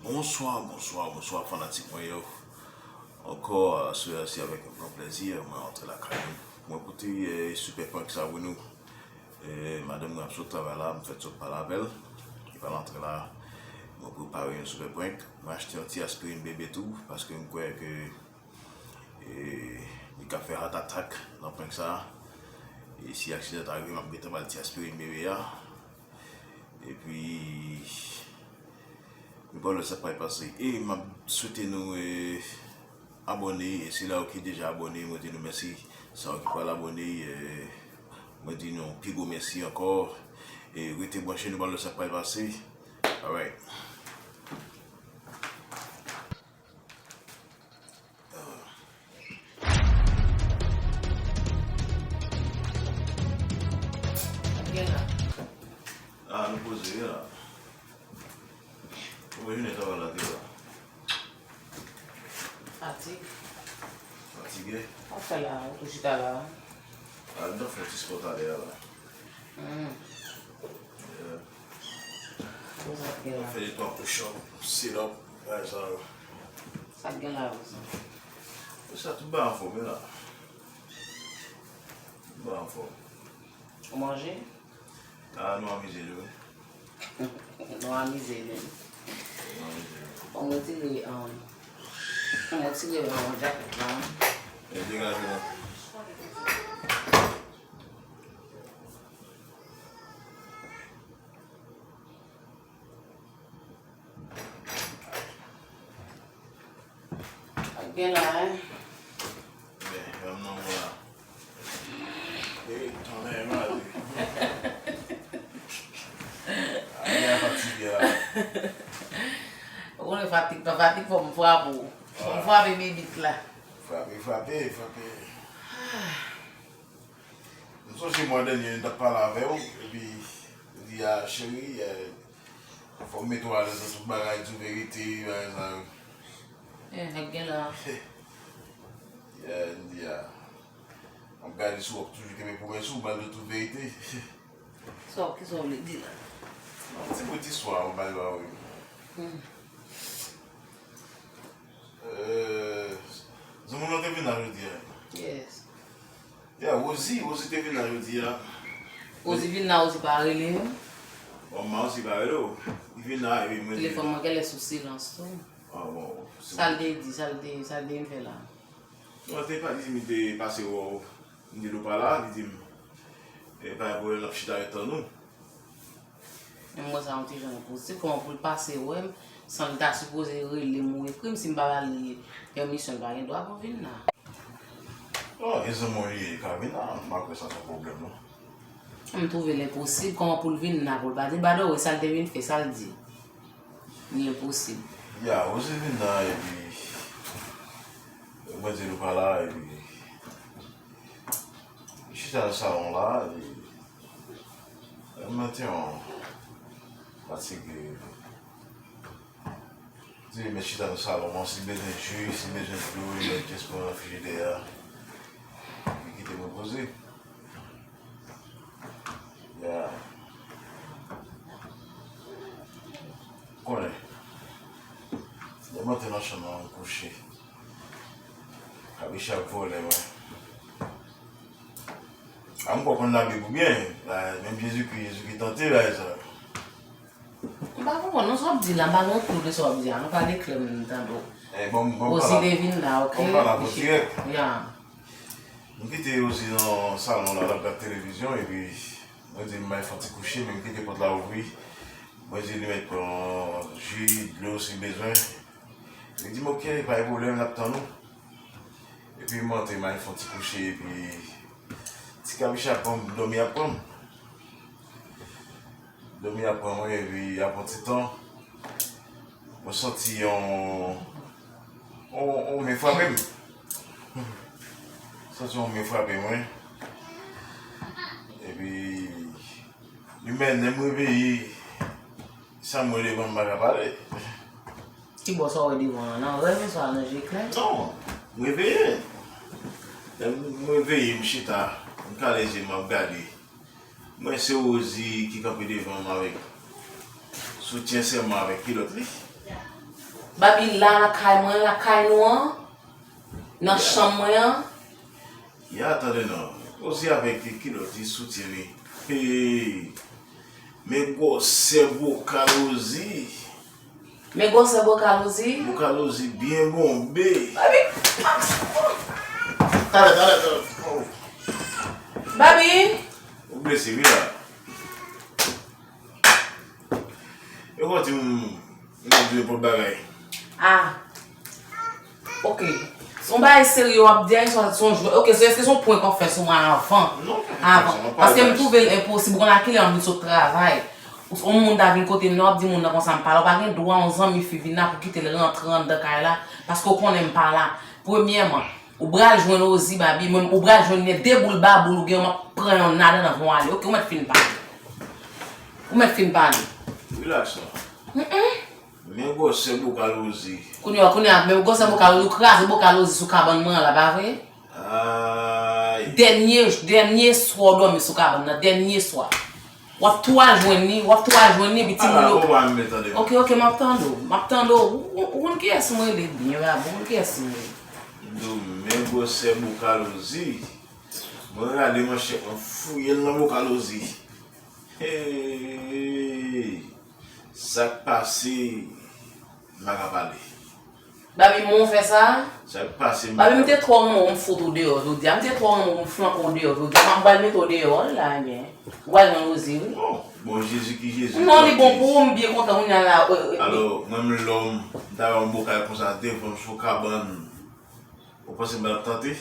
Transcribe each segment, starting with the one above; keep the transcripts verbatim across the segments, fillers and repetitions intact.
Bonswa, bonswa, bonswa fanatik mwen yo. Ankò, aswè a se avèk yon gran plèzi mwen antre lakay nou. Mwen pote, eh, super prank sa pou nou. Eh, madanm mwen ap sot travay la, m fèt sot pale avè l. Li pral antre la. Mwen prepare yon super prank. Mwen achte yon ti aspirin bebe tou, paske m kwè ke, eh, li ka fè heart attack nan prank sa. E si aksidan ta rive, m ap gentan ba l ti aspirin bebe a. Epi, nou pa wè sa k pral pase. E m ap swete nou, eh, abòne. E sila yo ki deja abòne, mwen di nou mèsi. Sa yo ki pral abòne, eh, mwen di nou pi gwo mèsi ankò. E rete branche, nou pa wè sa k pral pase. Alright. Gen la. Ah, nou poze la. Kòman jounen travay la te la? Fatig. Fatige? Sa w fè la, ou tou chita la? Ah, m t ap fè yon ti spò talè a la. Hmm. Yeah. Sa k gen la? Fè de twa push up, sit up, bagay sa yo. Sa k gen la, Rosa? Sa tout bagay anfòm, wi la. Tout bagay anfòm. Ou manje? Ah, nou amize nou, wi. Nou amize nou. Nou amize nou. Bon, mwen tire, um, mwen tire, um, jakèt la. E degaje la. Ak gen la, hein? Men, yon nonm la. E, tonnè, mari. Ay, a fatige la. Ou konnen fatig, pa fatig, fò m frape w. Fò m frape bibit la. Frape, frape, frape. M sonje mwa dènye, m t ap pale avè w, epi, ou di, a, cheri, eh, fò m mete w alèz nan tout bagay, di w verite, bagay sa yo. Eh, nèg gen la. Yeah, m di, a. M ap gade si w ap toujou kenbe pwomès ou, ba l di w tout verite. Sa w, kisa w vle di la? Yon ti bout istwa, yon bagay ba ou. Hmm. Euh, zanmi w lan te vin la jodi a. Yes. Yeah, Rosie, Rosie te vin la jodi a. Rosie vin la, Rosie pa rele m. Bon, m Rosie pa rele w. Li vin la, epi mwen di. Telefòn mwen genlè sou silans tou. Ah, bon. Sa l te di, sa l te, sa l te vin fè la? Non, te pa di m li te pase wè w. M di l ou pa la, li di m, e, pa gen pwoblèm, n ap chita ret tann ou. Men mwen sa yon ti jan enposib, kòman pou l pase wè m, san l ta sipoze rele m ou ekri m, si m pa ba li pèmisyon, l pa gen dwa pou vin la. Bon, e zanmi w li ye, li ka vin la, m pa kwè sa se yon pwoblèm, non. M twouve l enposib, kòman pou l vin la, pou l pa di, badò, wè sa l te vin fè, sa l di. Li enposib. Ya, Rosie vin la, epi, mwen di l ou pa la, epi, li chita nan salon la, li, li mete yon fatige. Di li mèt chita nan salon an, si l bezwen ji, si l bezwen dlo, li mèt jis pran nan frijidè a. Li kite m repoze. Ya. Konnen. Lè m antre nan chanm nan, m kouche. Kabicha ap vole mwen. A m kwè w konn Labib ou byen, la, menm Jezikri, Jezikri tante, la, e sa. M pa konprann non sa w ap di la, m pa gen yon klou de sa w ap di a, non, pale klè m tande w. Eh, bon, bon, Rosie te vin la, ok? Bon, pale avè w dirèk. Ya. M kite Rosie nan salon la, l ap gad televizyon, epi mwen di m bay fè yon ti kouche, men m kite pòt la ouvri. Mwen di li mèt pran ji, dlo si bezwen. Li di m, ok, pa gen pwoblèm, n ap tann ou. Epi m antre, m al fè yon ti kouche, epi ti kabicha ap pran m, dòmi ap pran m. Dòmi ap pran mwen, epi apre yon ti tan, mwen santi yon, yon, yon men frape m. Santi yon men frape mwen. Epi, li mennen m reveye, sa m wè devan m pa ka pale. Kibò sa w wè devan an? Nan rèv oswa nan je klè? Non, m reveye. Lè m reveye, m chita, m kale je m, m ap gade. M wè se Rosie ki kanpe devan m avèk soutyen sèlman avèk kilòt li. Babi la lakay mwen, lakay nou an, nan chanm mwen an. Ya, tande non. Ozi avèk ki, ki lòt li soutyen li. Hey. Men gwosè bokal Ozi. Men gwosè bokal Ozi. Bokal Ozi byen bonbe. Babi. Talè, talè, talè. Oh. Babi. Ou blese, wi la. Yo konn di m, m konn di nenpòt bagay. Ah. Ok. Se yon bagay serye w ap di a, se yon jwèt. Ok, se, èske se yon prank w ap fè sou mwen avan? Non, pa prank, se yon prank. Avan. Paske m twouve l enposib. Ou konn a kilè m vin sot travay? Yon moun ta vin kote m nan, w ap di moun nan konsa m pa la. Ou pa gen dwa yon zanmi fi vin la pou kite l rantre anndan kay la, paske w konnen m pa la. Premyèman, ou pral jwenn Ozi, Babi, mwen, ou pral jwenn li de boul baboul ou gen, m ap pran yonn ladan l anvan w ale. Ok, ou mèt fin pale. Ou mèt fin pale. Relax non. Mm-mm. Men gwosè bokal Ozi. Kounye a, kounye a, men gwosè bokal Ozi, ou kraze bokal Ozi sou kabann mwen an la, pa vre? Ay. Dènye, dènye swa w dòmi sou kabann nan, dènye swa. W ap tou al jwenn li, w ap tou al jwenn li, epi timoun yo. Ala, ou pa menm tande m. Ok, ok, m ap tande w, m ap tande w. Ou, ou, ou konn kiyès mwen rele byen, Babi, ou konn kiyès mwen rele. M di w, men gwosè bokal Ozi. Mwen rale manchèt mwen fouye l nan bokal Ozi. Hey! Sa k pase? M pa ka pale. Babi, mwen w fè sa? Sa k pase, m pa ka pale. Babi, m te twò renmen w, m fout ou deyò jodi a. M te twò renmen w, m flanke w deyò jodi a. M ap pral mete w deyò la, ebyen. Ou pral jwenn Ozi, wi. Bon, bon, Jezi ki Jezi. Non, li bon pou ou, m byen kontan kounye a la. Alò, mwen m lòm, m ta wè yon bokal konsa devan m sou kabann. Ou panse m pral tante?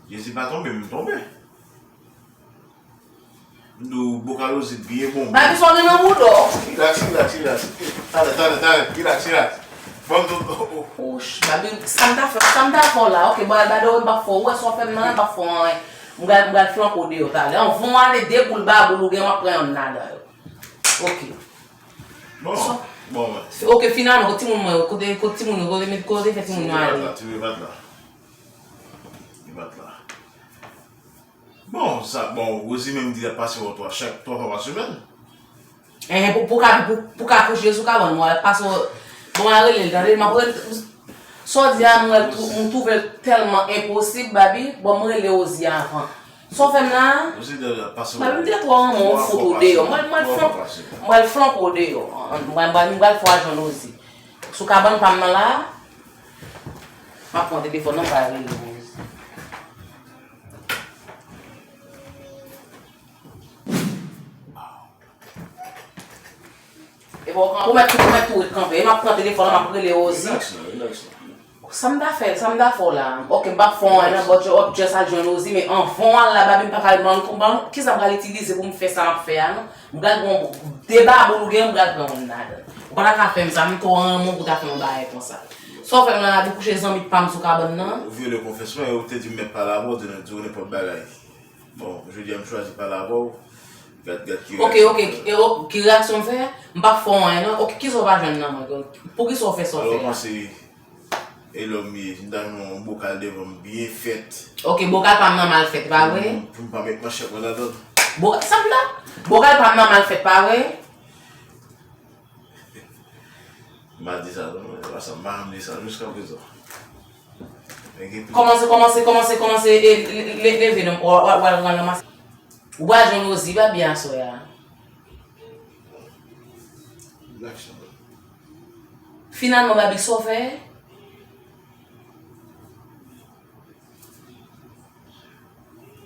Jezi pa tonbe, m tonbe. M di w, bokal Ozi byen bonbe. Babi, sa w gen nan bouda w? Relax, relax, relax. Talè, talè, talè. Relax, relax. Ban m tout. Oh, oh. Ouch, Babi, sa m ta fè, sa m ta fè w la? Ok, ba, ba, m p ap fè w. Ou wè sa w fè m nan, m p ap fè w anyen. M pral, m pral flanke w deyò talè. Anvan w ale, de boul baboul ou gen, m ap pran yonn ladan yo. Ok. Bon, bon, mwen. Ok, finalman, kote timoun mwen yo? Kote, kote timoun yo? Kote, kote fè timoun yo ale? Timoun yo pa t la. Yo pa t la. Bon, sa, bon, Rosie menm di l ap pase wè w twa, chak twa fwa pa semèn. Enhen, pou, pou ka, pou, pou ka kouche sou kabann mwen, l ap pase wè, bon, mwen rele l, tande, m ap rele, sa w di a, mwen twou-, m twouve l tèlman enposib, Babi, bon, m rele Rosie avan. Sa w fè m la? Babi, m te twò renmen w, m fout ou deyò. Mwen, mwen flank, mwen flank ou deyò. Mwen, mwen, mwen fè w al jwenn Rosie. Sou kabann pa m nan la, m ap pran telefòn nan, m pral rele Rosie. E bon, ou mèt, ou mèt tou ret kanpe. E m ap pran telefòn, m ap rele Rosie. Relax la, relax la. Sa m ta fè, sa m ta fè w la? Ok, m p ap fè w anyen nan, but you up just al jwenn Rosie, men anvan w al la, Babi, m pa ka ban l, ban l, kisa m pral itilize pou m fè sa m ap fè a, non? M pral pran de baboul ou gen, m pral pran youn ladan. Ou pa ta ka fè m sa, m twò renmen w pou w ta fè yon bagay konsa. Sa w fè m la, Babi, kouche zanmi pa m sou kabann nan? Ou vyole konfyans mwen, e ou te di m mèt pale avè w, di, di w nenpòt bagay. Bon, jodi a m chwazi pale avè w. Gad, gad ki reyaksyon m fè. Ok, ok, ki, e, o, ki reyaksyon m fè? M p ap fè w anyen, non? Ok, kisa w pa jwenn nan mwen? Poukisa w fè sa w fè a? Alò, panse e lòm ye, m ta jwenn yon bokal devan m byen fèt. Ok, bokal pa m nan mal fèt, pa vre? Pou m, pou m pa met manchèt mwen ladan l. Bokal, sa m la? Bokal pa m nan mal fèt, pa vre? M pa di sa, non, men, se pa sa, m pa janm di sa jiskaprezan. Men gen plis. Kòmanse, kòmanse, kòmanse, kòmanse, e, le-, le-, leve non, w a, w a, w a, w a ranmase. Ou pral jwenn Rosie, Babi, aswè a. Relax, non. Finalman, Babi, sa w fè?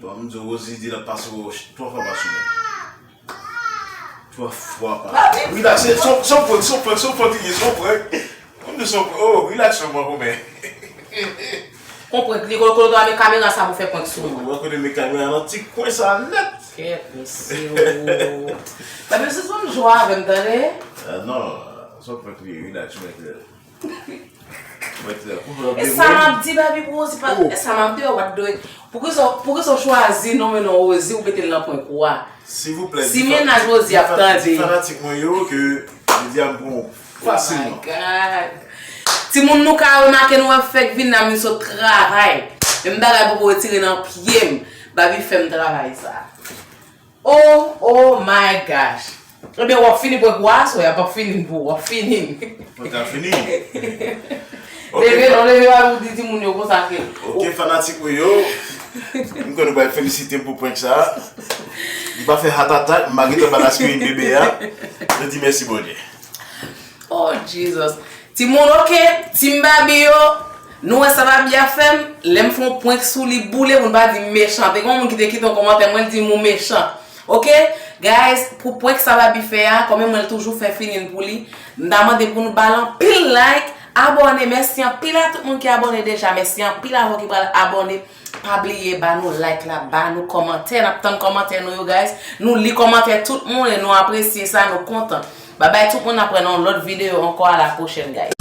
Bon, m di w, Rosie di l ap pase wè w twa fwa pa semèn. Twa fwa pa. Relax, se, se, se yon prank, se yon prank, se yon prank li ye, se yon prank. M di se yon prank. Oh, relax sèlman, komè. Konprann, li kote, kote w met kamera sa pou fè prank sou mwen. Ou wè kote m met kamera nan ti kwen sa nèt. Kèt, mesye, oh. Babi, se son jwa avè m, tande? Eh, non, se yon prank li ye, relax, mèt lè. E sa m ap di, Babi, pou Rosie pa, e sa m ap di, what the, poukisa, poukisa w chwazi nonmen non Rosie, ou mete l nan prank ou a? Silvouplè, si mennaj Rosie ap tande. Di fanatik mwen yo ke jodi a m pran w fasilman. Oh my God. Timoun, nou ka remake nou wè fèk vin la, m sot travay. Menm bagay poko retire nan pye m. Babi fè m travay sa. Oh, oh my gosh. Ebyen, w ap fini prank ou aswè a, p ap fini pou ou, w ap fini. Prank la fini. Leve non, leve a ou di timoun yo konsa ke. Ok, fanatik mwen yo. M konn nou pral felisite m pou prank sa. Li pa fè heart attack, m pa gentan ba l aspirin bebe a. Nou di mèsi Bondye. Oh Jesus. Timoun, ok, Team Babi yo, nou wè sa Babi a fè m, lè m fè yon prank sou li boule, moun pa di m mechan. Te gen yon moun ki te kite yon kòmantè, mwen l di m ou mechan. Ok, guys, pou prank sa Babi fè a, kòm mwen l toujou fè fini l pou li, m ta mande pou nou ba l anpil like, abòne, mèsi anpil a tout moun ki abòne deja, mèsi anpil a ou ki pral abòne. Pa bliye ba nou like la, ba nou kòmantè, n ap tann kòmantè nou yo guys. Nou li kòmantè tout moun e nou apresye sa, nou kontan. Babay tout moun, n ap wè nan yon lòt videyo ankò, a la pwochèn guys.